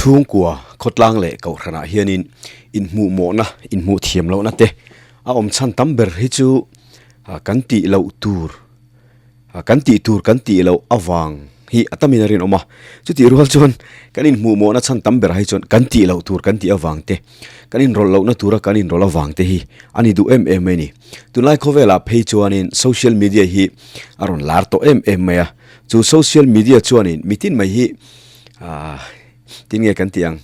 Chhungkua, khawtlang leh kohhranah hianin inhmuhmawhna, inhmuh thiam lohna te a awm chhan tam ber hi chu kan tih loh tur, kan tih tur kan tih loh avang hi a tamin a rinawm a. Chutih rual chuan kan inhmuhmawhna chhan tam berah hi chuan kan tih loh tur kan tih avang te, kan inrawlh lohna tura kan inrawlh avang te hi a ni duh em em mai a ni. Tunlai khawvelah phei chuanin social media hi a rawn lar tawh em em mai a, chu social media chuanin mitin mai hi Ahh tinge kan tih ang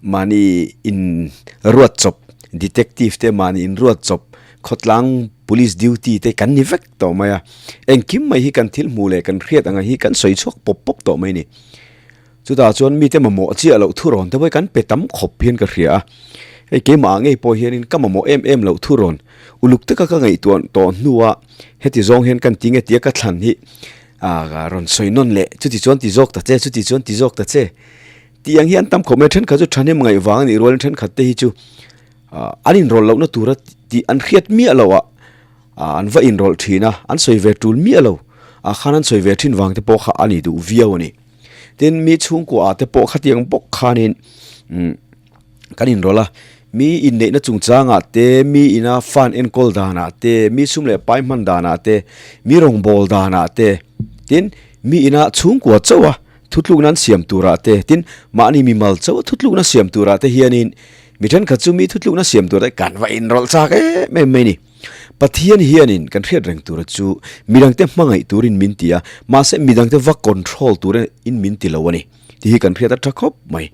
mahni in ruat chawp detective te mahni in ruat chawp khawtlang police duty te kan ni vek tawh mai a engkim mai hi kan thil hmuh leh kan hriat ang hi kan sawi chhuak pawp pawp tawh mai a ni chutah chuan mite mamawh chiah loh thurawn te pawh hi kan pe tam khawp hian ka hria a hei keimah ah ngei pawh hianin ka mamawh em em loh thurawn uluk taka ka ngaihtuah tawh hnuah heti zawng hian kan ti nge tia ka thlan hi. Ah rawn sawi nawn leh chuti chuan ti zawk ta che chuti chuan ti zawk ta che tih ang hi an tam khawp mai a thenkhat chu thahnem ngaih vang a nih rualin thenkhat te hi chu ah an inrawlh lohna tura tih an hriat miah loh ah ah an va inrawlh thin a an sawi ve tul miah lo ah khan an sawi ve thin vang te pawh kha a ni duh viau a ni tin mi chhungkua ah te pawh khatiang bawk khanin umm kan inrawlh a mi inneihna chungchangah te mi ina fan enkawl danah te mi sum leh pai hman danah te mi rawngbâwl danah te tin mi ina chhungkua chauh a thutlukna an siam turah te tin mahni mimal chauh a thutlukna siam turah te hianin mi thenkhat chu mi thutlukna siam tur te kan va inrawlh chak em em mai a ni. Pathian hianin kan hriat reng tura chu midangte hmangaih turin min ti a mahse midangte va control turin min ti lo a ni tih hi kan hriat a tha khawp mai.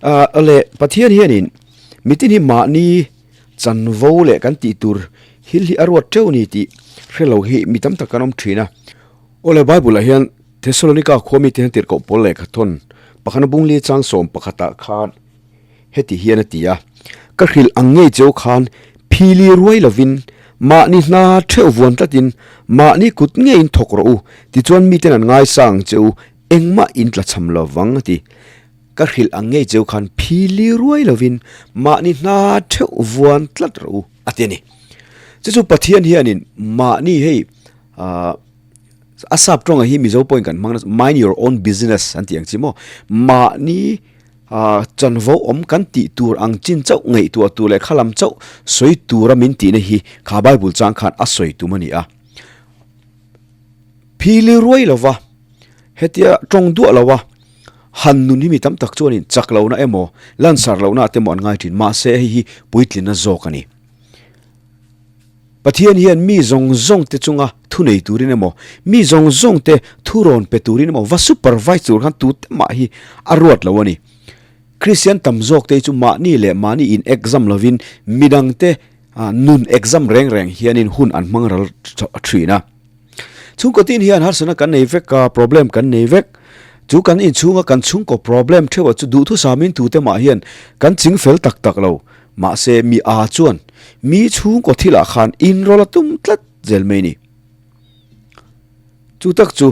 Ah awle Pathian hianin mitin hi mahni chanvo leh kan tih tur thil hi a ruat teuh a ni tih hrelo hi mi tam tak kan awm thin a. Awle Bible ah hian Thessalonica khua mite hian tirhkoh pawl lehkha thawn pakhat a bungli chang sawm pakhatah khan heti hian a ti a, Ka hrilh ang ngei cheu khan phili ruai lovin mahni hna theuh vuan tlatin mahni kut ngeiin thawk rawh u tichuan miten an ngaisang che u engmah in tlachham lovang a ti. Ka hrilh ang ngei cheu khan phili ruai lovin mahni hna theuh vuan tlat rawh u a ti a ni. Chu chu Pathian hianin mahni hei ahh a sap tawngah hi Mizo pawhin kan hmang nasa mind your own business an tih ang chi maw mahni ahh chanvo awm kan tih tur ang chin chauh ngaihtuah tur leh khalam chauh sawi tura min tihna hi kha Bible chang khan a sawi tum a ni a. Phili ruai lova hetia tawng duah loa Han nun hi mi tam tak chuanin chak lohna emaw, lansar lohna te emaw an ngai thin. Mahse, hei hi puitlinna zawk a ni. Pathian hian mi zawng zawng te chunga thu nei turin emaw, mi zawng zawng te thu rawn pe turin emaw va supervise tur khan tute mah hi a ruat lo a ni. Kristian tam zawk te hi chu mahni leh mahni in exam lovin midangte nun exam reng reng hianin hun an hmang ral thin a. Chhungkaw tin hian harsatna kan nei vek a, problem kan nei vek. Chu kan inchhunga kan chhungkaw problem theuh chu duhthusamin tute mah hian kan ching fel tak tak lo. Mahse mi a chuan mi chhungkaw thilah khan inrawlh a tum tlat zel mai ni. Chu tak chu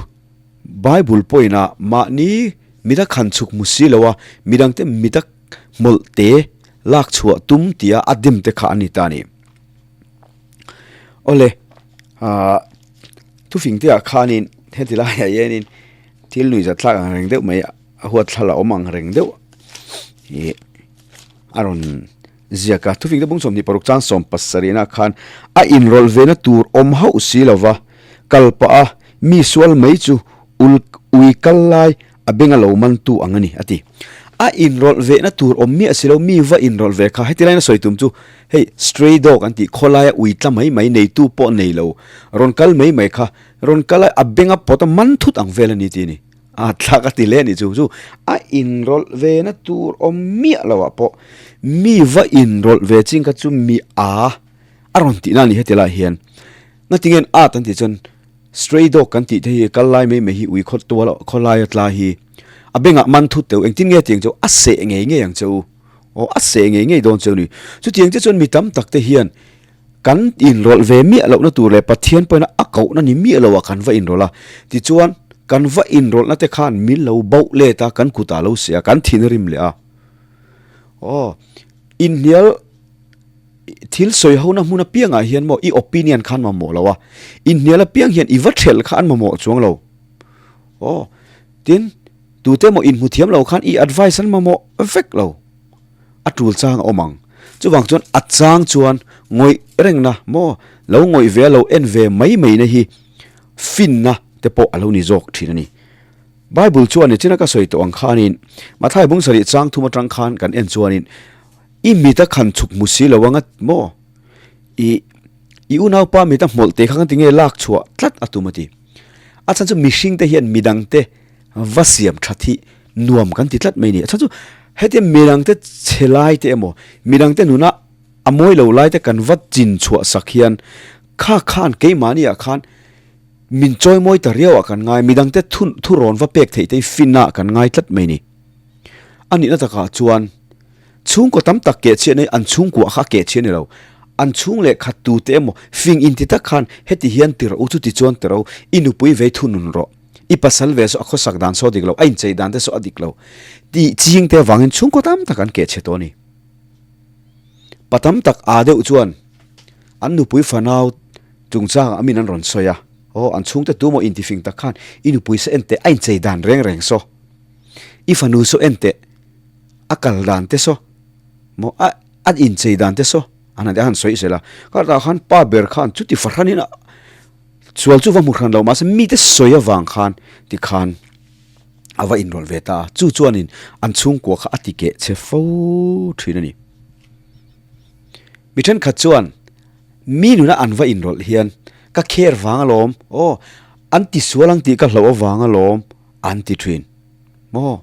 Bible pawhin-ah mahni mida khan chhuk hmu si lo a, midangte mida hmawlh te lak chhuah tum tia a dim te kha a ni ta a ni. Awle ah thufing te ah khanin heti laiah hianin thil nuih zat thlak ang reng deuh mai a huat thla la awm ang reng deuh ih a rawn ziak a thufing te bung 26 chang 17 ah khan a inrawlh ve na tur awm hauh si lova kal pah a mi sual mai chu ul ui kal lai A beng a lo man tu ang a ni, a ti. A inrawlh vehna tur awm miah si lo, mi va inrawlh ve kha. Heti laina sawi tum chu hei stray dog an tih khawlaia ui tla mai mai neitu pawh nei lo, rawn kal mai mai kha, rawn kal a, a beng a pawt a man thut ang vel a ni tih a ni. A thlak a ti hle a nih chu. Chu a inrawlh vehna tur awm miah lo ah pawh mi va inrawlh ve ching kha chu mi a a rawn tihna a ni heti lai hian. Ngatinge at an tih chuan Stray dog kan tih te hi kal lai mai mai hi ui khaw tual khaw lai a tla hi a bengah man thut teuh engtin nge tiang chu a seh ngei ngei ang che u aw a seh ngei ngei dawn cheu ni chutiang te chuan mi tam tak te hian kan inrawlh ve miah lohna tur leh Pathian pawhin a kohna ni miah loh ah kan va inrawlh a tichuan kan va inrawlhna te khan min lo bauh let a kan kutah lo seh a kan thin a rim leh a aw inhnial Thil sawi hona hmun apiangah hian maw i opinion kha an mamawh lo a, inhnial apiang hian i va thelh kha an mamawh chuang lo. Aw, tin, Tute emaw inhmu thiam lo khan i advice an mamawh vek lo. A tul chang a awm ang. Chuvang chuan a chang chuan ngawih rengna maw lo ngawih ve a lo en ve mai mai na hi finna te pawh a lo ni zawk thin a ni. Bible chuan nichina ka sawi tawh ang khanin Mathai bung sarih chang thum atang khan kan en chuanin i mit a khan chhuk hmu si lo anga maw i i unaupa mit a hmawlh te kha kan ti nge lak chhuah tlat a tum a ti. A chhan chu mihring te hian midang te va siam that hi nuam kan ti tlat mai a ni. A chhan chu hetia midang te chhe lai te emaw midang te nuna a mawi lo lai te kan va chin chhuah sak hian kha khan keimahni ah khan min chawi mawi ta riau ah kan ngai midang te thu thu rawn va pek theih te hi fin ah kan ngai tlat mai a ni. A nihna takah chuan chhungkaw tam tak keh chhiat na hi an chhungkuah kha a keh chhiat a ni lo. An chhung leh khat tu te emaw fing inti tak khan heti hian ti rawh u chuti chuan ti rawh u i nupui vei thunun rawh. I pasal ve saw a khawsak dan saw dik lo, a inchei dan te saw a dik lo tih ching te avangin chhungkaw tam tak an keh chhe tawh a ni. Pa tam tak aa deuh chuan an nupui fanau chungchangah a min an rawn sawi a, aw an chhungte tu maw intifing tak khan i nupui saw en teh a inchei dan reng reng saw, i fanu saw en teh a kal dan te saw maw a a inchei dan te saw an han ti a han sawi zel a, kartah khan pa ber khan chuti fahranin a Sual chu va hmu hran lo mahse mite sawi avang khan tikhan a va inrawlh ve ta a, chu chuanin an chhungkua kha a ti keh che fo thin a ni. Mi thenkhat chuan mi nuna an va inrawlh hian ka kher vang alawm, aw an ti sual ang tih ka hlauh avang alawm an ti thin maw?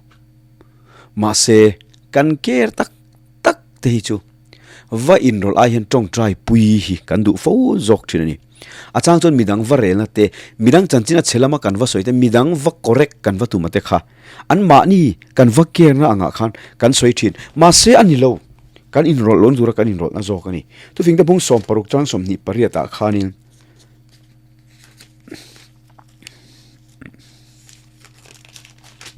Mahse kan ker tak tak te hi chu va inrawlh ai hian tawngtai pui hi kan duh fo zawk thin a ni. A chang chuan midang va relna te, midang chanchin a chhe lama kan va sawi te, midang va correct kan va tum a te kha an mahni kan va care na angah khan kan sawi thin. Mahse a ni lo, kan inrawlh lawn tura kan inrawlhna zawk a ni. Thufingte bung 16 chang 28 ah khanin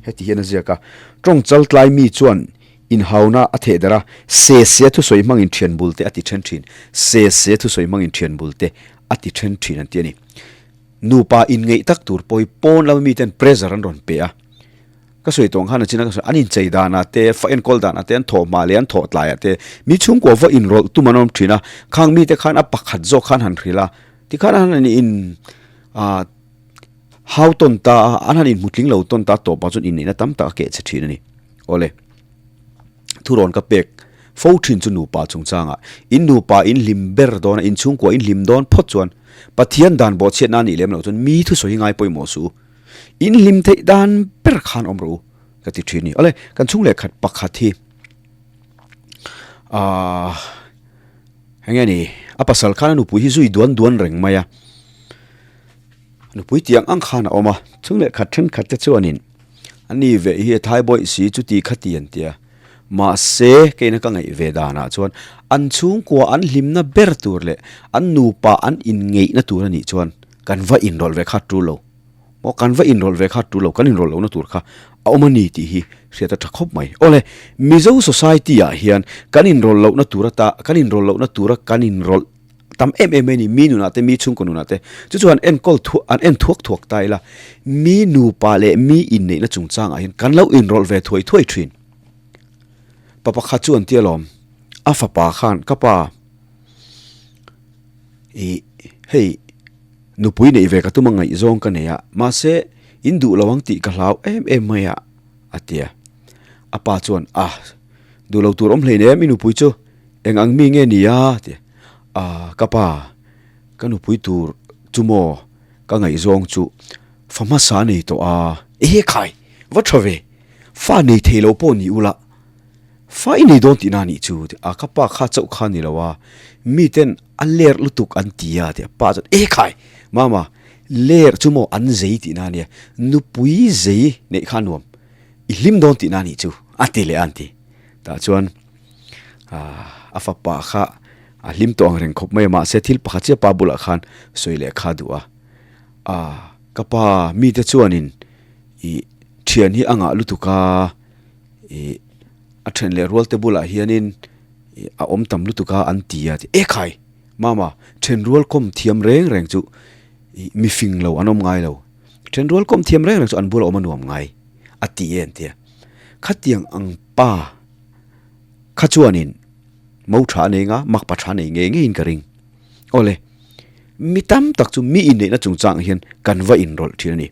Heti hian a ziak a, Tawng chal tlai mi chuan inhauna a theh darh a, se se thusawi hmangin thian bul te a ti then thin, se se thusawi hmangin thian bul te a ti then thin an ti a ni. Nupa inngeih tak tur pawh hi pawn lama miten pressure an rawn pe a, ka sawi tawh ang khan a chin a ka sawi, an inchei danah te, fa enkawl danah te, an thawh hma leh an thawh tlaiah te mi chhungkua va inrawlh tum an awm thin a, khang mite khan a pakhat zawk khan han hrilh a, tikhan an han in ah Hau tawn ta a, an han inhmu tling lo tawn ta tawpah chuan inneihna tam tak a keh che thin a ni. Awle, thurawn ka pek fo thin chu nupa chungchangah, in nupa in hlim ber dawn a, in chhungkua in hlim dawn phawt chuan Pathian dan bawhchhiatna a nih lem loh chuan mi thusawi hi ngai pawimawh suh u. In hlim theih dan ber khan awm rawh u ka ti thin a ni. Awle, kan chhung leh khat pakhat hi aah eng nge ni, a pasal khan a nupui hi zui duan duan reng mai a. Nupui tiang ang khan a awm a, chung leh khat thenkhat te chuanin a ni ve hi a thai bawih si chuti khati an ti a, mahse keina ka ngaih ve danah chuan an chhungkua an hlimna ber tur leh an nupa an inngeihna tur a nih chuan kan va inrawlh ve kha tul lo maw kan va inrawlh ve kha tul lo kan inrawlh lohna tur kha a awm a ni tih hi hriat a tha khawp mai. Awle Mizo society ah hian kan inrawlh lohna tur ata kan inrawlh lohna tura kan inrawlh tam em em mai a ni, mi nunah te mi chhungkaw nunah te chu chu an enkawl thuak an en thuak thuak ta ila mi nupa leh mi inneihna chungchangah hian kan lo inrawlh ve thuai thuai thin. Pa pakhat chu an ti alawm, a fapa khan ka pa ih hei nupui neih ve ka tum a ngaihzawng ka nei a mahse in duh lo ang tih ka hlau em em mai a a ti a, a pa chuan a duh lo tur awm hleinem i nupui chu. Eng ang mi nge ni a? ti a, ka pa, ka nupui tur chu maw ka ngaihzawng chu fa hmasa nei tawh a. Ehe khai, va tha ve, fa nei thei lo pawh ni ula, fa i nei dawn tihna anih chu ti a, ka pa kha chauh kha ni lo a, miten a ler lutuk an ti a ti a, pa chuan ehe khai, mama, ler chu maw an zei tihna ania, nupui zei neih kha nuam, i hlim dawn tihna anih chu a ti leh a an ti, tah chuan. A fapa kha a hlim tawh ang reng khawp mai a mahse thil pakhat chiah pa bulah khan sawi leh kha duh a a ka pa mite chuanin ih thian hi a ngah lutuk a ih a then leh rual te bulah hianin ih a awm tam lutuk a an ti a e khai mama then rual kawm thiam reng reng chu ih mifing lo an awm ngai lo then rual kawm thiam reng reng chu an bulah awm a nuam ngai. a ti e an tia. Khatiang ang pa kha chuanin mo tha a nei nga, makpa tha a nei ngei ngeiin ka ring. Awle, mi tam tak chu mi inneihna chungchangah hian kan va inrawlh thin a ni.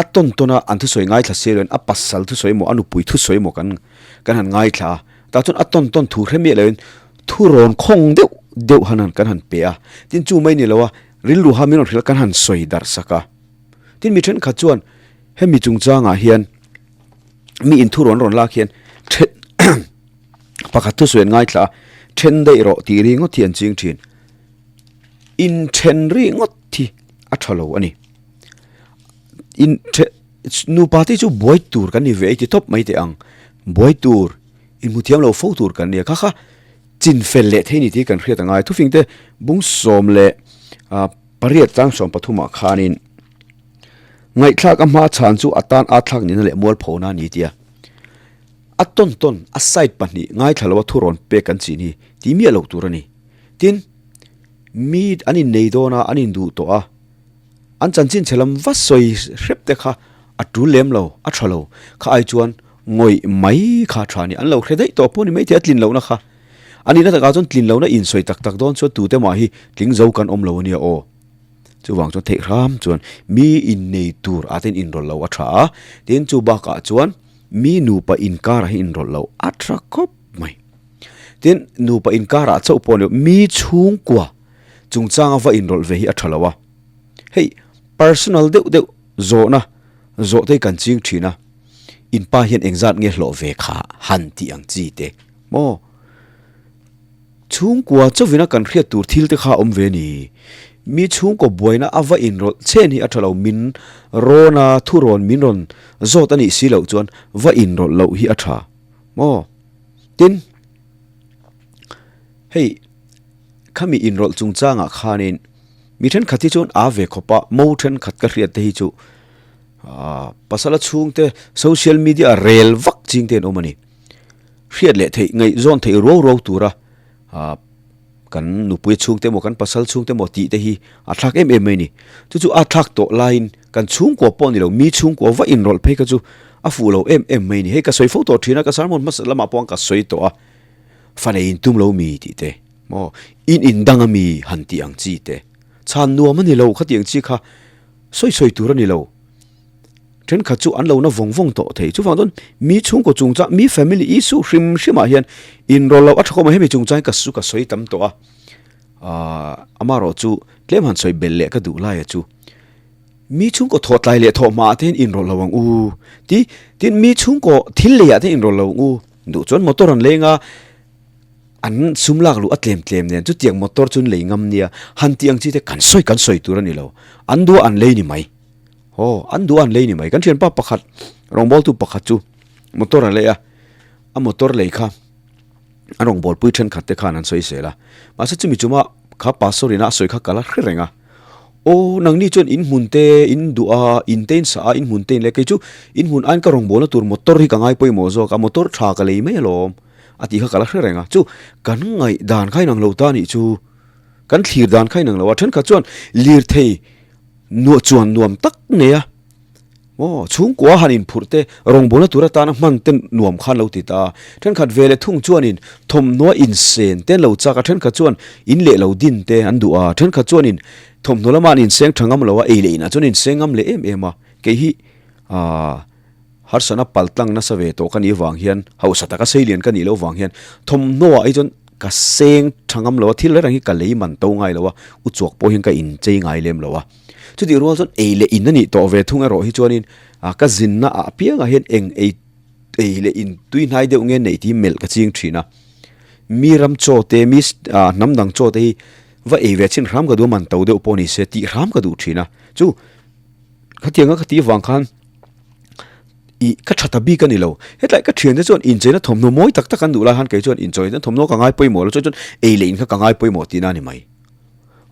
A tawn tawn a, an thusawi ngaithla se loin a pasal thusawi emaw a nupui thusawi emaw kan kan han ngaithla a, tah chuan a tawn tawn thu hre miah loin thu rawn khawng deuh deuh han han kan han pe a, tin chu mai ni lo a, rilru ha min rawn hrilh a kan han sawi darh sak a. Tin mi thenkhat chuan hemi chungchangah hian mi in thu rawn rawn lak hian then pakhat thusawi an ngaithla a, then daih rawh tih ringawt hi an ching thin. Inthen ringawt hi a tha lo a ni. In the nupa te chu buai tur kan ni ve ei ti tawp mai teh ang. Buai tur inhmu thiam lo fo tur kan ni a kha kha chin fel leh thei ni tih kan hriat a ngai. Thufing te bung sawm leh ah pariat tlang 13 ah khanin ngaihthlak a hma chhan chu a tan a thlak nihna leh mualphona a ni tia. A tawn tawn a side pahnih ngaithla lo a thurawn pek kan chin hi tih miah loh tur a ni. Tin, mi an innei dawn a, an induh tawh a, an chanchin chhe lam va sawi hrep te kha a tul lem lo, a tha lo. Kha ai chuan ngawih mai kha a tha a ni. An lo hre daih tawh pawh ni maithei a tlin lohna kha. A nihna takah chuan tlin lohna insawi tak tak dawn chuan tute mah hi tling zo kan awm lo a nia aw. Chuvang chuan theih hram chuan mi innei tur ah te inrawlh loh a tha a, tin chu bakah chuan mi nupa inkarah hi inrawlh loh a tha khawp mai. Tin, nupa inkarah chauh pawh ni lo, mi chhungkua chungchanga va inrawlh ve hi a tha lo a. Hei, personal deuh deuh zawhna zawh te hi kan ching thin a, in pa hian engzat nge hlawh ve kha han tih ang chi te maw? Chhungkua chauhvina kan hriat tur thil te kha a awm ve a ni. Mi chhungkaw buaina a va inrawlh chen hi a tha lo, min rawn a, thurawn min rawn zawt a nih si loh chuan va inrawlh loh hi a tha maw? Tin, hei khami inrawlh chungchangah khanin mi thenkhat hi chuan a ve khawp a, mo thenkhat ka hriat te hi chu aaa pasala chhungte social media ah rel vak ching te an awm a ni. Hriat leh theih ngaihzawn theih ruau ruau tura aaa kan nupui chhungte emaw kan pasal chhungte emaw tih te hi a thlak em em mai a ni. Chu chu a thlak tawh laiin kan chhungkua pawh ni lo mi chhungkua va inrawlh phei kha chu a fuh lo em em mai a ni. Hei ka sawi fo tawh thin a ka sermon hmasa lamah pawh ka sawi tawh a fa nei in tum lo mi tih te maw in indang a mi han tih ang chi te chhan nuam a ni lo khatiang chi kha sawi sawi tur a ni lo. Thenkhat chu an lo na vawng vawng tawh thei. Chuvang chuan mi chhungkaw chungchang, mi family issue hrim hrimah hian inrawlh loh a tha khawp mai. Hemi chungchang hi ka su ka sawi tam tawh a, aah amaherawh chu tlem han sawi belh leh ka duh laia chu mi chhungkaw thawh tlai leh thawh hmaah te hian inrawlh lo ang u ti tin mi chhungkaw thil leiah te inrawlh lo ang u duh chuan motor an leng a, an sum lak luh a tlem tlem nen chutiang motor chu an lei ngam nia han tih ang chi te kan sawi kan sawi tur a ni lo, an duh a an lei ni mai. Aw, an duh a an lei ni mai. Kan thianpa pakhat, rawngbawltu pakhat chu motor a lei a, a motor lei kha a rawngbawlpui thenkhat te khan an sawi zel a. Mahse chumi chuma kha pastor ina a sawi kha ka la hre reng a. Aw, nangni chuan in hmun te in duh a, in te in sah a, in hmun te in lei a, kei chu in hmun aiin ka rawngbawlna tur motor hi ka ngai pawimawh zawk a, motor tha ka lei mai alawm a tih kha ka la hre reng a. Chu kan ngaihdan kha inang lo ta nih chu, kan thlir dan kha inang lo a. Thenkhat chuan lirthei Nuah chuan nuam tak nei a, aw chhungkua han inphurh te rawngbawlna tur atana hman te nuam khan lo ti ta a, thenkhat ve leh thung chuanin thawmhnaw insen te an lo chak a, thenkhat chuan in leh lo din te an duh a, thenkhat chuanin thawmhnaw lama an inseng tha ngam lo a, ei leh inah chuan inseng ngam leh em em a, kei hi aaa. Harsana paltlang nasa ve tawh ka nih avang hian, hausa taka sei lian ka nih loh avang hian thawmhnaw ah hi chuan ka seng tha ngam lo a, thil reng reng hi ka lei man to ngai lo a, u chuak pawh hian ka inchei ngai lem lo a. Chutih rual chuan ei leh in a nih tawh ve thung erawh hi chuanin ka zinna ah apiangah hian eng ei ei leh in tui hnai deuh nge neih tih melh ka ching thin a. Mi ram chaw te, mi hnam dang chaw te hi va ei ve chin hram ka duh a, man to deuh pawh ni se tih hram ka duh thin a. Chu khatianga ka tih avang khan Ih, ka tha ta bik a ni lo. Hetlai ka thiante chuan incheina thawmhnaw mawi tak tak an duh lai khan kei chuan inchawina thawmhnaw ka ngai pawimawh lo chuan chuan ei leh in kha ka ngai pawimawh tihna a ni mai.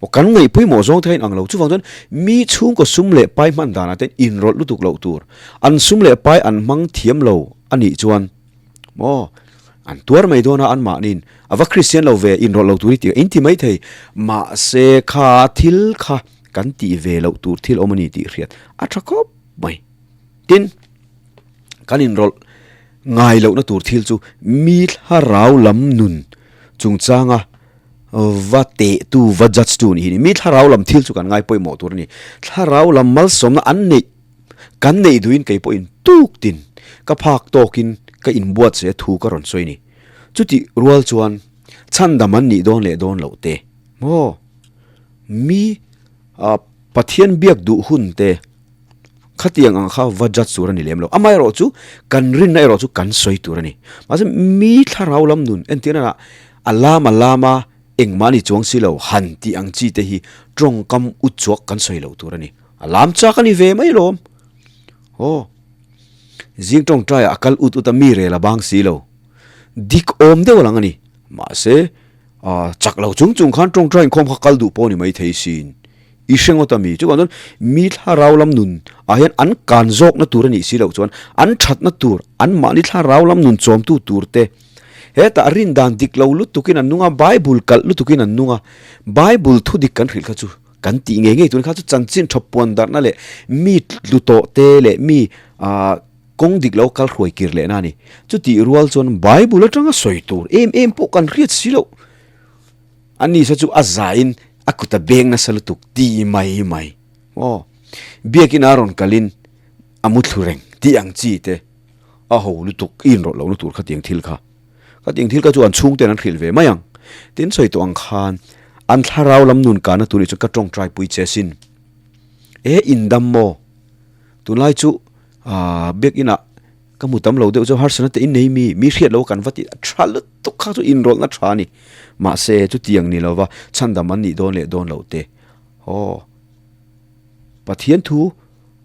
Aw, kan ngaih pawimawh zawng te kha inang lo. Chuvang chuan mi chhungkaw sum leh pai hman danah te inrawlh lutuk loh tur. An sum leh pai an hmang thiam lo a nih chuan maw an tuar mai dawn a anmahniin a va Kristian lo ve inrawlh lo tur hi tih in ti mai thei. Mahse kha thil kha kan tih ve loh tur thil awm a ni tih hriat a tha khawp mai. Tin. Kan inrawlh ngai lohna tur thil chu mi thlarau lam nun chungchanga va tehtu, va judge tu nih hi ni. Mi thlarau lam thil chu kan ngai pawimawh tur a ni. Thlarau lam malsawmna an neih, kan neih duhin kei pawhin tuk tin ka phak tawkin ka inbuatsaih a thu ka rawn sawi a ni. Chutih rual chuan chhandam an nih dawn leh dawn loh te maw mi Pathian biak duh hun te Khatiang ang kha va judge tur a ni lem lo. Amaherawh chu kan rinna erawh chu kan sawi tur a ni. Mahse mi thlarau lam nun entirna ah a lam a lam a engmah ni chuang si lo han tih ang chi te hi tawngkam u chuak kan sawi loh tur a ni. A lam chak a ni ve mai lawm. Aw. Zing tawngtai ah a kal ut ut a mi rel a bang si lo. Dik awm deuh lang a ni. Mahse ah chak lo chung chung khan tawngtai inkhawm kha kal duh pawh a ni mai thei sin. I hre ngawt a mi? Chuvang chuan mi thlarau lam nun ah hian an kan zawkna tur a nih si loh chuan an thatna tur, anmahni thlarau lam nun chawmtu tur te, hetah rin dan dik lo lutukin an nung a, Bible kalh lutukin an nung a, Bible thu dik kan hrilh kha chu kan tih ngei ngei tur kha chu chanchin tha puan darhna leh mi tlu tawh te leh mi ah kawng dik lo kal hruai kir lehna a ni. Chutih rual chuan Bible atanga sawi tur em em pawh kan hriat si loh. A nisa chu a zain a kut a beng nasa lutuk ti mai mai. Aw, biakin a rawn kalin a mu thlu reng tih ang chi te a ho lutuk i inrawlh lohna tur khatiang thil kha. Khatiang thil kha chu an chhungten an hrilh ve mai ang. Tin sawi tawh ang khan an thlarau lam nun kahna tur nih chuan ka tawngtai pui che sin. E indam maw? Tunlai chu aah biakinah Ka hmu tam lo deuh chu harsatna te in nei mi, mi hriat lo kan va ti tha lutuk kha chu inrawlhna tha a ni. Mahse chutiang ni lova chhandam an nih dawn leh dawn loh te, aw Pathian thu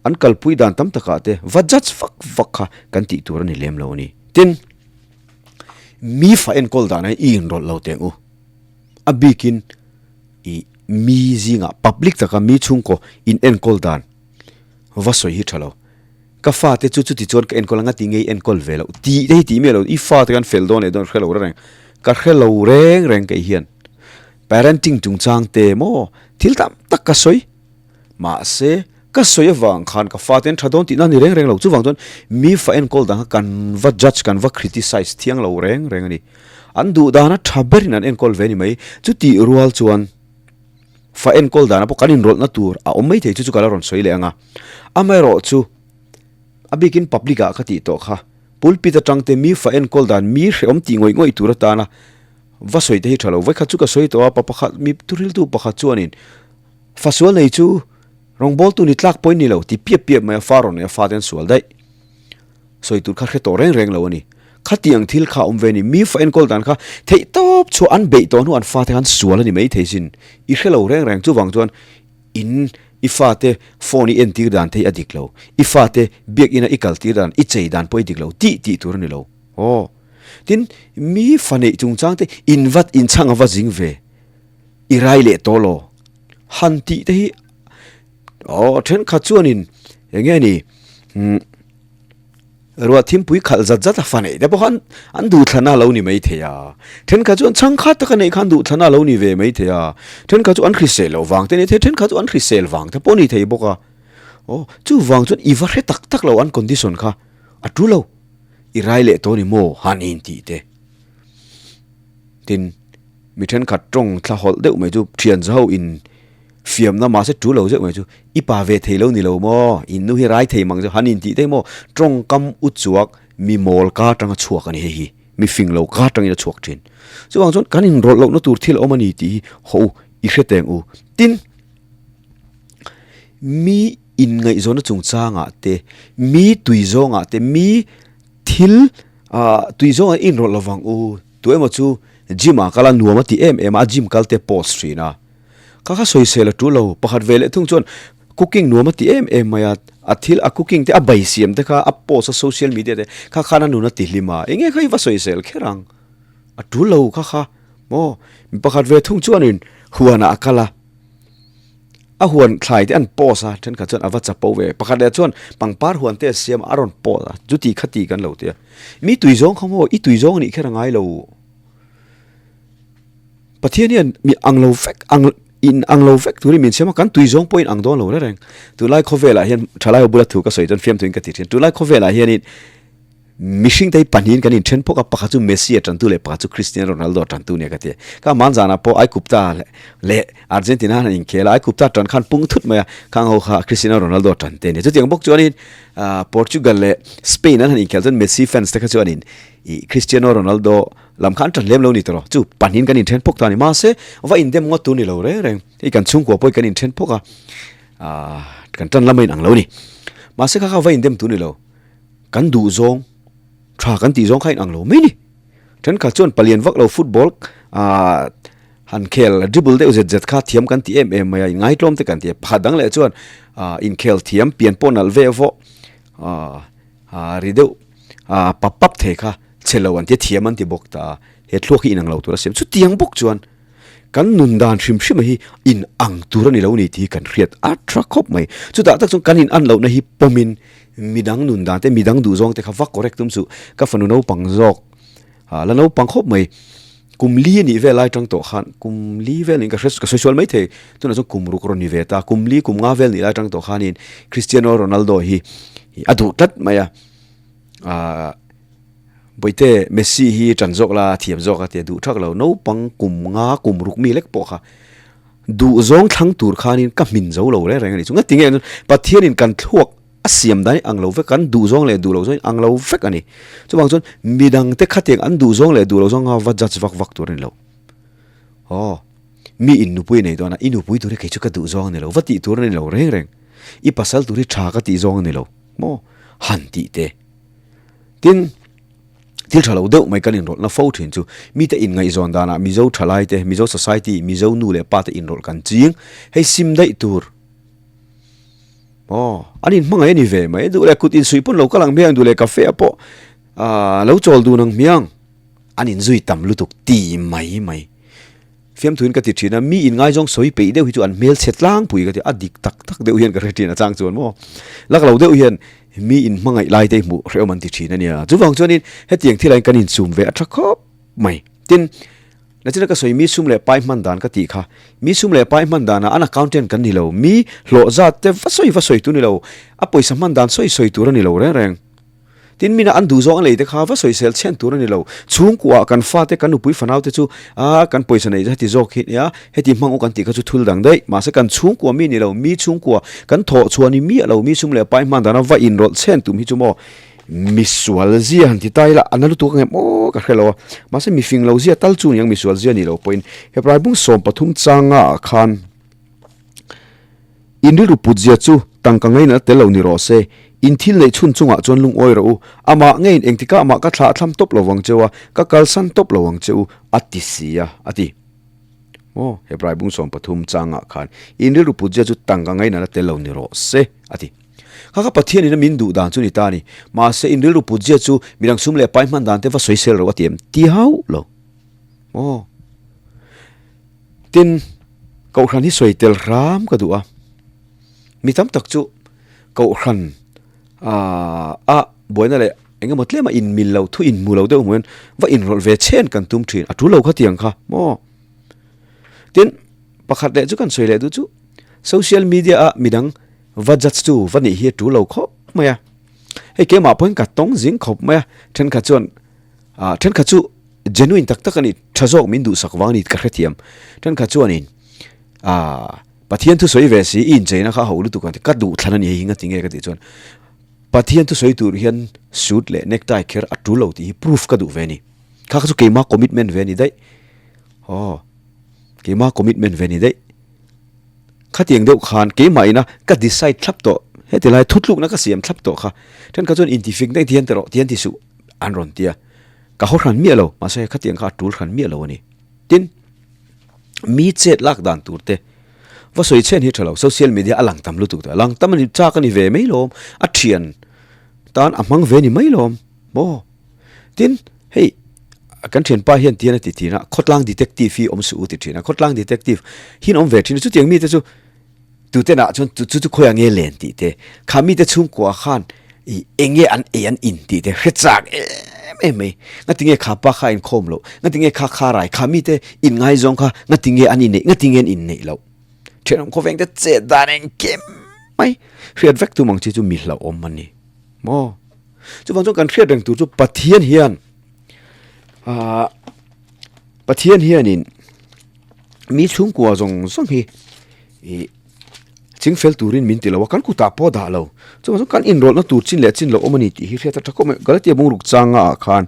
an kalpui dan tam takah te va judge vak vak kha kan tih tur a ni lem lo a ni. Tin, mi fa enkawl dan ah i inrawlh lo teng u. A bikin i mi zingah public taka mi chhungkaw in enkawl dan va sawi hi tha lo. Ka fate chu chuti chuan ka enkawl anga ti ngei enkawl ve loh tih te hi tih miah lo i fate khan fel dawn leh dawn hre lo reng ka hre lo reng reng kei hian parenting chungchang te maw thil tam tak ka sawi mahse ka sawi avang khan ka fate an tha dawn tihna ni reng reng lo chuvang chuan mi fa enkawl dang kha kan va judge kan va criticize thiang lo reng reng a ni an duh dana tha berin an enkawl ve a ni mai chutih rual chuan. Fa enkawl dana pawh kan inrawlhna tur a awm maithei chu chu ka la rawn sawi leh ang a. Amaherawhchu, a bikin public ah ka tih tawh kha, pulpit atang te mi fa enkawl dan mi hrehawm tih ngawih ngawih tur atana va sawi te hi tha lo. Vawikhat chu ka sawi tawh a, pa pakhat, mi thuhriltu pakhat chuanin fa sual nei chu rawngbawltu ni tlak pawhin ni lo ti piap piap mai a, fa rawn nei a, fa te an sual daih. Sawi tur kha hre tawh reng reng lo a ni. Khatiang thil kha a awm ve a ni. Mi fa enkawl dan kha theih tawp chhuah an beih tawh hnu an fate khan sual a ni mai thei sin. I hre lo reng reng. Chuvang chuan in i fate phone i entir dan te hi a dik lo. I fate biakina i kaltir dan, i chei dan pawh i dik lo tih tih tur a ni lo. Aw. Tin, mi fa neih chungchang te in vat inchhang a va zing ve. I rai leh tawh law. Han tih te hi aw thenkhat chuanin eng nge ni umm. Ruah thimpui khalh zat zat a fa neih te pawh khan an duhthlanna a lo ni mai thei a, thenkhat chu an chhangkhat taka neih khan duhthlanna a lo ni ve mai thei a, thenkhat chu an hrisel loh vang te a ni thei, thenkhat chu an hrisel vang te pawh a ni thei bawk a, aw chuvang chuan i va hre tak tak lo an condition kha a tu lo, i rai leh tawh a ni maw han intih te. Tin, mi thenkhat tawng thla hawlh deuh mai chu thian zaho in fiamna mahse tu lo zeuh mai chu i pa ve thei lo ni lo maw, in nu hi rai thei mang zeuh han intih daih maw, tawngkam u chuak mi mawl ka atanga chhuak a ni hei hi, mi fing lo ka atangin a chhuak thin. Chuvang chuan kan inrawlh lohna tur thil a awm a ni tih hi haw u, i hre teng u. Tin, mi inngaihzawnna chungchangah te, mi tui zawngah te, mi thil ah tui zawngah inrawlh lovang u, tu emaw chu gym ah kal a nuam a ti em em a, a gym kal te post thin a. Kha kha sawisel a tul lo, pakhat ve leh thung chuan cooking nuam a ti em em mai a, a thil a cooking te a bai siam te kha a post a social media te kha khan a nun a ti hlim a, eng nge kha i va sawisel kher ang, a tul lo kha kha maw, mi pakhat ve thung chuanin huanah a kal a, a huan thlai te an post a, thenkhat chuan a va chapo ve, pakhat leh chuan pangpar huan te a siam a, a rawn post a, chuti khati kan lo ti a, mi tui zawng kha maw i tui zawng a nih kher a ngai lo. Pathian hian mi ang lo vek ang in ang lo vek turin min siam a, kan tui zawng pawhin ang dawn lo reng reng. Tunlai khawvelah hian thalai ho bula thu ka sawi chuan fiamthuin ka ti thin. Tunlai khawvelah hianin Mihring te hi pahnihin kan inthen phawk a, pakhat chu Messi a tantu leh pakhat chu Cristiano Ronaldo a tantu nia ka ti. Ka man zanah pawh Aikupta leh Argentina han inkhel a, Aikupta tan khan pung thut mai a, khang ho kha Cristiano Ronaldo a tan te nia. Chutiang bawk chuanin Portugal leh Spain an han inkhel chuan Messi fans te kha chuanin ih Cristiano Ronaldo lam kha an tan lem lo ni tawh lo. Chu pahnihin kan inthen phawk ta a ni. Mahse, va indem ngawt tur ni lo reng reng. Hei kan chhungkua pawhin kan inthen phawk a, kan tan lam a inang lo ni. Mahse kha kha va indem tur ni lo. Kan duh zawng, tha kan tih zawng kha inang lo mai ni. Thenkhat chuan palian vak lo football ah han khel dribble deuh zet zet kha thiam kan ti em em mai a, inngai tlawm te kan ti a. Pakhat dang leh chuan ah inkhel thiam pian pawh nalh ve vawh ah ah ri deuh ah pap pap thei kha chhe lo an ti a, thiam an ti bawk ta a. He thluak hi inang lo tur a siam. Chutiang bawk chuan Kan nun dan hrim hrim hi in ang tur a ni lo ni tih hi kan hriat a tha khawp mai. Chutah tak chuan kan in an lohna hi pawmin midang nun dan te, midang duh zawng te kha va correct tum suh. Ka fanu naupang zawk, la naupang khawp mai, kum li a nih vel lai tang tawh khan, kum li vel niin ka hre, ka sawi sual mai thei, tunah chuan kum ruk rawn ni ve ta, kum li kum nga vel nih lai tang tawh khanin Cristiano Ronaldo hi a duh tlat mai a. Bawihte, Messi hi ṭan zawk la, thiam zawk a tia duh ṭhak lo. Naupang kum nga, kum ruk mi lek pawh kha duh zawng thlang tur khanin ka hmin zo lo reng reng a ni. Chu ngati nge Pathianin kan thluak a siam dan hi ang lo vek, kan duh zawng leh duh loh zawng hi ang lo vek a ni. Chuvang chuan midangte khatiang an duh zawng leh duh loh zawng kha va judge vak vak tur a ni lo. Aw, mi in nupui nei dawn a, i nupui tur hi kei chu ka duh zawng a ni lo, va tih tur a ni lo reng reng. I pasal tur hi ṭha ka tih zawng a ni lo maw? Han tih te. Tin, thil tha lo deuh mai kan inrawlhna fo thin chu mite inngaihzawn danah Mizo thalai te, Mizo society, Mizo nu leh pa te inrawlh kan ching. Hei sim daih tur. Aw, an inhmangaih a ni ve mai. Duh leh kut insuih pawn lo kal ang hmiang, duh leh cafe ah pawh lo chawl dun ang hmiang. An inzui tam lutuk ti mai mai. Fiamthuin ka ti thin a, mi inngaizawng sawi peih deuh hi chu an hmelchhe tlangpui ka ti a, a dik tak tak deuh hian ka hre thin a chang chuan maw. Lak lo deuh hian mi inhmangaih lai te hi hmuh hrehawm an ti thin a nia. Chuvang chuanin hetiang thil ah hian kan insum ve a tha khawp mai. Tin, nachina ka sawi mi sum leh pai hman dan ka tih kha, mi sum leh pai hman danah an accountant kan ni lo, mi hlawh zat te va sawi va sawi tur a ni lo, a pawisa hman dan sawi sawi tur a ni lo reng reng. Tin, mina an duh zawng a lei te kha va sawisel chhen tur a ni lo. Chhungkuah kan fate, kan nupui fanau te chu a kan pawisa neih heti zawk hi nia, heti hmang u kan tih kha chu thul dang daih. Mahse kan chhungkua mi ni lo, mi chhungkua kan thawh chhuah ni miah lo, mi sum leh pai hman dana va inrawlh chhen tum hi chu maw misual zia han ti ta ila a na lutuk ang em aw ka hre lo a. Mahse mifing lo zia tal chu niang misual zia ni lo pawhin Hebrai bung 13 changa ah khan, In rilru put zia chu tangka ngaina tel lo ni rawh se. In thil neih chhun chungah chuan lungawi rawh u. Amah ngeiin engtikah mah ka thlah thlam tawp lo vang cheu a, ka kalsan tawp lo ang che u, a ti si a, a ti. Maw? Hebrai bung 13 changah khan in rilru put zia chu tangka ngaina la tel lo ni rawh se, a ti. Kha kha Pathianin a min duh dan chu ni ta a ni. Mahse, in rilru put zia chu midang sum leh pai hman dan te va sawisel rawh a ti em? Ti hauh lo. Maw? Tin, Kohhran hi sawi tel hram ka duh a, mi tam tak chu Kohhran ah buaina leh eng emaw tlema inmil lo thu inhmu lo deuh hmuh hian va inrawlh ve chhen kan tum thin, a tul lo khatiang kha maw? Tin, pakhat leh chu kan sawi leh duh chu social media ah midang va judge tu va nih hi a tul lo khawp mai a, hei keimah pawhin ka tawng zing khawp mai a, thenkhat chuan ah thenkhat chu Genuine tak tak a ni, tha zawk min duhsak vang a ni ka hrethiam. Thenkhat chuanin aah Pathian thusawi ve si i incheina kha a ho lutuk ang ti, ka duh thlan a ni hei hi ngati nge ka tih chuan Pathian thusawi tur hian suit leh necktie kher a tul lo tih hi proof ka duh ve a ni. Kha kha chu keima commitment ve a ni daih. Aw keima commitment ve a ni daih. Khatiang deuh khan keimah ina ka decide thlap tawh, heti lai thutlukna ka siam thlap tawh kha. Thenkhat chuan intifik daih ti hian ti rawh, ti hian ti suh an rawn ti a. Ka haw hran miah lo, mahse khatiang kha a tul hran miah lo a ni. Tin, mi chet lak dan tur te va sawi chhen hi tha lo, social media a lang tam lutuk ta, lang tam a ni chak a ni ve mai lawm, a thian tan a hmang ve ni mai lawm maw. Tin, hei kan thianpa hian tian a ti thin a, khawtlang detective hi awm suh u ti thin a, khawtlang detective hi an awm ve thin a, chutiang mite chu Tute nah chuan chu chu khawiah nge len tih te, kha mite chhungkua khan ih eng nge an ei an in tih te hre chak em em mai. Ngati nge kha pa kha a inkhawm loh, ngati nge kha kha rai, kha mite inngaizawng kha ngati nge an inneih, ngati nge an inneih loh. Thenawm khawveng te chet dan engkim mai hriat vek tum ang chi chu mi hlauhawm a ni maw. Chuvang chuan kan hriat reng tur chu Pathian hian ah Pathian hianin mi chhungkua zawng zawng hi ih ching fel turin min ti lo a, kan kutah pawh dah lo. Chuvang chuan kan inrawlhna tur chin leh chin loh awm a ni tih hi hriat a tha khawp mai. Galatia bungruk changa ah khan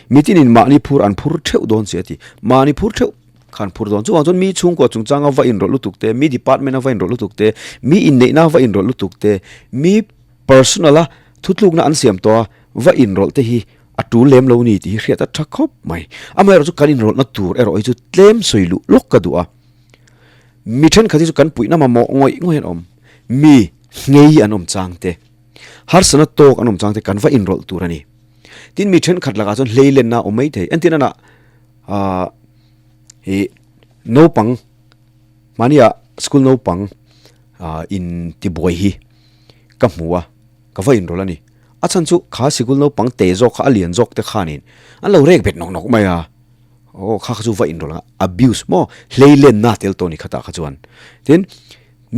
mitinin mahni phur an phur theuh dawn che a ti. Mahni phur theuh khan phur dawn. Chuvang chuan mi chhungkua chungchanga va inrawlh lutuk te, mi department a va inrawlh lutuk te, mi inneihna a va inrawlh lutuk te, mi personal a thutlukna an siam tawh a va inrawlh te hi a tul lem lo ni tih hi hriat a tha khawp mai. Amaherawhchu kan inrawlhna tur erawh hi chu tlem sawi luh lawk ka duh a. Mi thenkhat hi chu kan puihna mamawh ngawih ngawih an awm. Mi nghei an awm chang te, harsatna tawk an awm chang te kan va inrawlh tur a ni. Tin mi thenkhat lakah chuan hleilenna a awm maithei. Entirna ah ih naupang mahnia school naupang ah in tibuai hi ka hmu a ka va inrawlh a ni a chhan chu kha sikul naupang te zawk kha a lian zawk te khanin an lo rek bet nawk nawk mai a aw kha kha chu va inrawlh ang a abuse maw hleilenna tel tawh a ni khatah kha chuan tin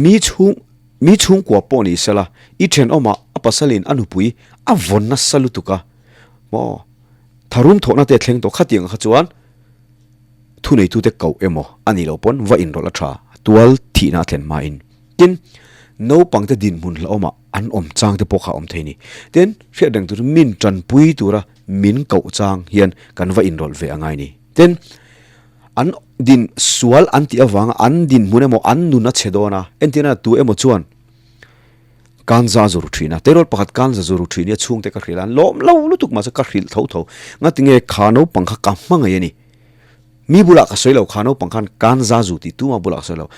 mi chhung mi chhungkua pawh ni sela i thenawmah a pasalin a nupui a vawn nasa lutuk a maw. Tharum thawhna te thleng tawh khatiang kha chuan thuneitute koh emaw a nih loh pawn va inrawlh a tha tual thihna a thlen hmain. Tin, naupangte dinhmun hlauhawmah an awm chang te pawh kha a awm thei a ni. Tin, hriat reng tur chu min tanpui tura min koh chang hian kan va inrawlh ve a ngai a ni. Tin, an din sual an tih avanga an dinhmun emaw an nun a chhe dawn a, entirna tu emaw chuan, Kanza zu ru thin a, terawl pakhat kanza zu ru thin hi a chhungte ka hrilh a, an lawm lo lutuk mahse ka hrilh tho tho. Ngatinge kha naupang kha ka hmangaih a ni. Mi bulah ka sawi lo, kha naupang khan kanza zu tih tuma bulah ka sawi lo.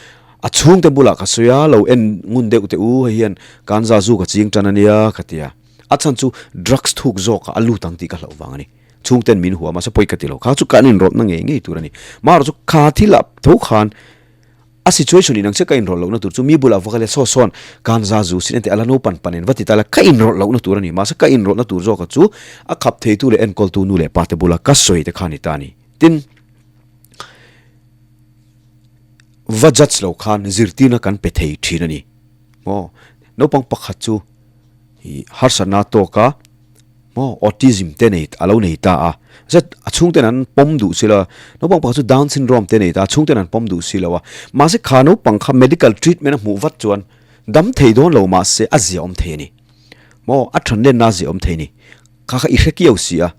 A chhungte bulah ka sawi a, lo en ngun deuh teh u, hei hian kanza zu ka ching tan a nia ka ti a. A chhan chu drugs thuk zawkah a lut ang tih ka hlauh vang a ni. Chhungten min hua mahse pawi ka ti lo, kha chu kan inrawlhna ngei ngei tur a ni. Marawh chu kha thilah tho khan A situation in ang che ka inrawlh lohna tur chu mi bulah va kal ila saw sawn kanza zu sin ente a la naupan pan in va ti ta ila ka inrawlh lohna tur a ni. Mahse ka inrawlhna tur zawka chu a khap theitu leh enkawltu nu leh pa te bula ka sawi te kha a ni ta a ni. Tin, va judge lo khan zirtirna kan pe thei thin a ni. Maw, naupang pakhat chu ih harsatna tawk a. Maw autism te nei a lo nei ta a, zet a chhungten an pawm duh si lo a, naupang pakhat chu down syndrome te nei ta a, chhungten an pawm duh si lo a, mahse kha naupang kha medical treatment a hmuh vat chuan dam thei dawn lo mahse a zia awm thei a ni. Maw a than lenna a zia awm thei a ni. Kha kha i hre kiau si a,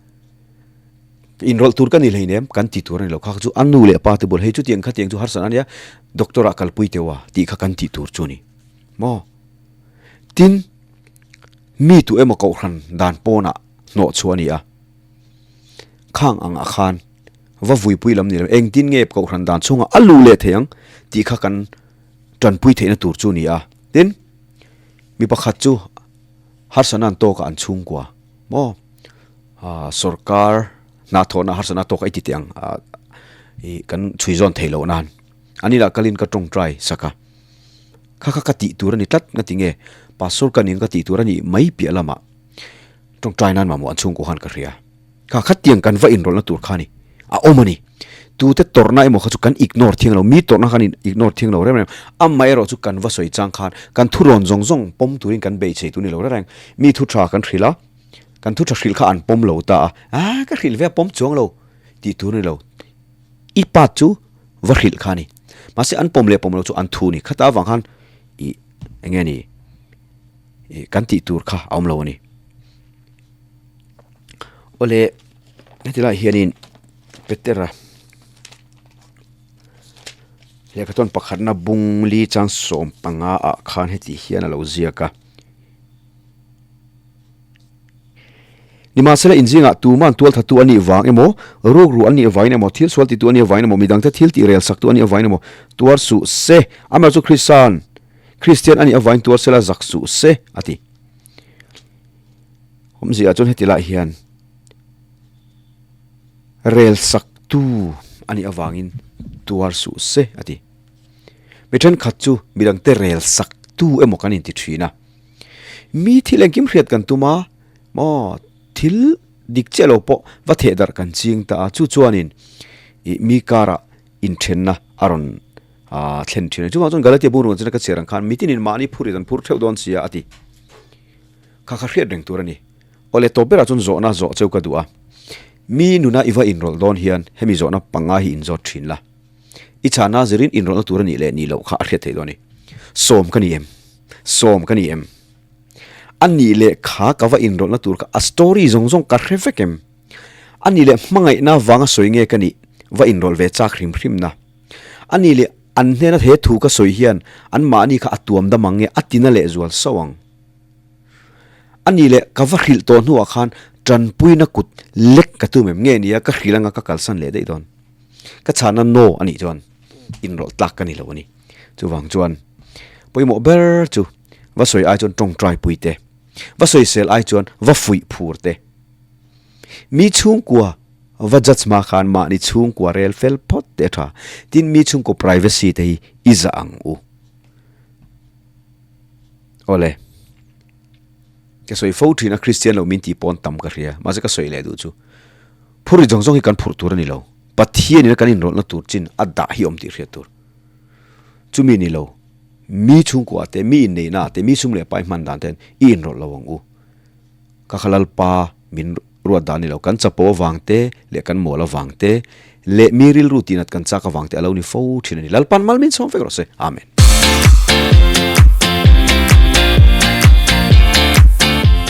inrawlh tur ka ni hleinem kan ti tur a ni lo, kha kha chu a nu leh pa te bul hei chutiang khatiang chu harsatna a nia, doctor ah kalpui teuh a tih kha kan tih tur chu a ni. Maw tin. Mi tu emaw kohhran dan pawnah hnawh chhuah a ni a, khang angah khan va vuipui lam ni lo, engtin nge kohhran dan chhungah a luh leh thei ang tih kha kan tanpui theihna tur chu a ni a. Tin, mi pakhat chu harsatna an tawkah an chhungkua maw sorkar hnathawhna harsatna tawkah i ti teh ang ih kan chhui zawn theih loh nan an inah kalin ka tawngtai sak a. Kha kha ka tih tur a ni tlat nga tinge Pastor ka ning ka tih tur a nih mai piah lamah tawngtai nan mamawh an chhungkaw khan ka hria. Kha khatiang kan va inrawlhna tur kha a ni. A awm a ni. Tute tawrhna emaw kha chu kan ignore thiang lo, mi tawrhna khan ignore thiang lo reng reng. Amaherawh chu kan va sawi chang khan kan thurawn zawng zawng pawm turin kan beisei tur ni lo reng reng. Mi thu tha kan hrilh a, kan thu tha hrilh kha an pawm lo ta a, ah ka hrilh ve a pawm chuang lo tih tur a ni lo. I part chu va hrilh kha a ni. Mahse an pawm leh pawm lo chu an thu a ni. Khata avang khan ih eng nge ni ih kan tih tur kha a awm lo a ni. Awle heti lai hianin Petera lehkha chuan pakhatna bung li chang 15 ah khan heti hian a lo ziak a. Nimahsela inzingah tuman tualthatu a nih vang emaw, rukru an nih vangin emaw, thil sual titu a nih avangin emaw, midangte thil tih rel saktu a nih avangin emaw tuar suh se. Amaherawhchu Krista'n Kristian a nih avangin tuar sela zak suh se, a ti. Awmzia chuan heti lai hian rel saktu a nih avangin tuar suh se, a ti. Mi thenkhat chu midangte rel saktu emaw kan inti thin a. Mi thil engkim hriat kan tum a, maw thil dik chiah lo pawh va theh darh kan ching ta a, chu chuanin ih mi karah inthenna a rawn ah thlen thin a ni. Chuvang chuan Galatia bungruk ang chena ka chhiar ang khan mitinin mahni phur in an phur theuh dawn sia a ti. Kha kha hriat reng tur a ni. Awle tawp berah chuan zawhna zawh cheu ka duh a. Mi nuna i va inrawlh dawn hian hemi zawhna panga hi inzawt thin la. I chhana zirin inrawlhna tur a nih leh nih loh kha a hriat theih dawn a ni. Sawm ka ni em? Sawm ka ni em? A nih leh kha ka va inrawlhna tur kha a story zawng zawng ka hre vek em? A nih leh hmangaihna vanga sawi nge ka nih va inrawlh ve chak hrim hrim na? A nih leh an hnena he thu ka sawi hian anmahni kha a tuam dam ang nge a tina leh zual sauh ang? A nih leh ka va hrilh tawh hnuah khan tanpuina kut lek ka tum em nge nia ka hrilh anga ka kalsan leh daih dawn. Ka chhana no a nih chuan inrawlh tlak ka ni lo a ni. Chuvang chuan pawimawh ber chu va sawi ai chuan tawngtai pui te, va sawisel ai chuan va fuih phur te. Mi chhungkua va judge hma khan mahni chhungkua rel fel phawt te a tha. Tin mi chhungkaw privacy te hi i zah ang u. Awle. Ka sawi fo thin a Kristian lo min tih pawn tam ka hria. Mahse ka sawi leh duh chu phur ri zawng zawng hi kan phurh tur a ni lo. Pathian ina kan inrawlhna tur chin a dah hi awm tih hriat tur. Chumi ni lo, mi chhungkua te, mi inneihna te, mi sum leh pai hman dan ten i inrawlh lo ang u. Ka kha Lalpa min ruat dan ni lo. Kan chapo avang te leh kan mawl avang te leh mi rilru tihnat kan chak avang te a lo ni fo thin a ni. Lalpan mal min chhawm vek rawh se. Amen.